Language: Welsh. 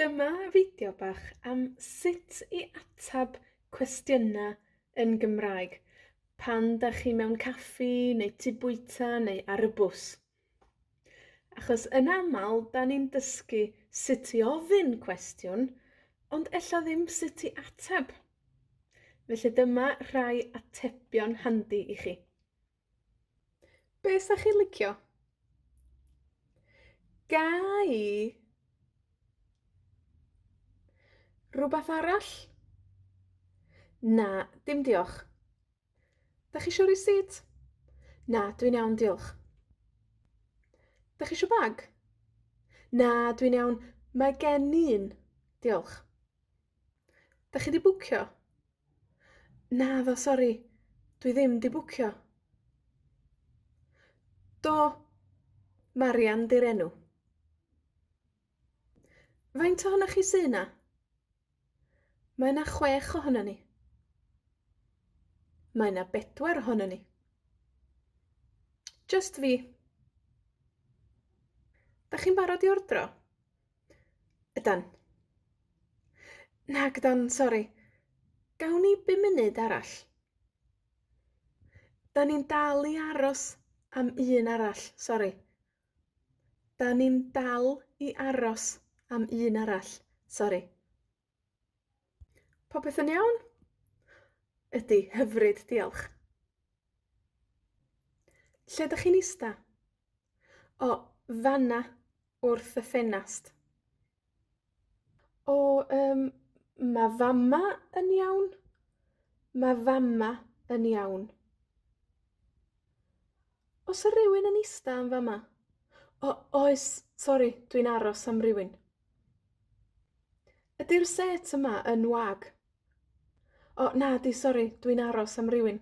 Dyma fideo bach am sut i atab cwestiyna' yn Gymraeg pan 'dach chi mewn caffi neu tŷ bwyta neu ar y bws. Achos yn amal, 'dan ni'n dysgu sut i ofyn cwestiwn, ond ella ddim sut i ateb. Felly dyma rhai atebion handi i chi. Be' 'sach chi licio? Ga i rwbath arall? Na, dim diolch. 'Dach chi isio receipt? Na, dwi'n iawn, diolch. 'Dach chi isio bag? Na, dwi'n iawn, mae gen i un, diolch. 'Dach chi 'di bwcio? Naddo sori, dwi ddim 'di bwcio. Do, Marian 'di'r enw. Faint ohonoch chi sy 'na? Mae 'na chwech ohonon ni. Mae 'na bedwar ohonon ni. Jyst fi. 'Dach chi'n barod i ordro? Ydan. Nag ydan, sori. Gawn ni bum munud arall? 'Dan ni'n dal i aros am un arall, sori. 'Dan ni'n dal i aros am un arall, sori. Popeth yn iawn? Ydi, hyfryd, diolch. Lle 'dach chi'n ista? O, fan 'na, wrth y ffenast. O, yym, ma' fama yn iawn. Ma' fama yn iawn. O's 'a rywun yn ista yn fama? O, oes, sori, dwi'n aros am rywun. Ydi'r sêt yma yn wag? O, na 'di, sori, dwi'n aros am rywun.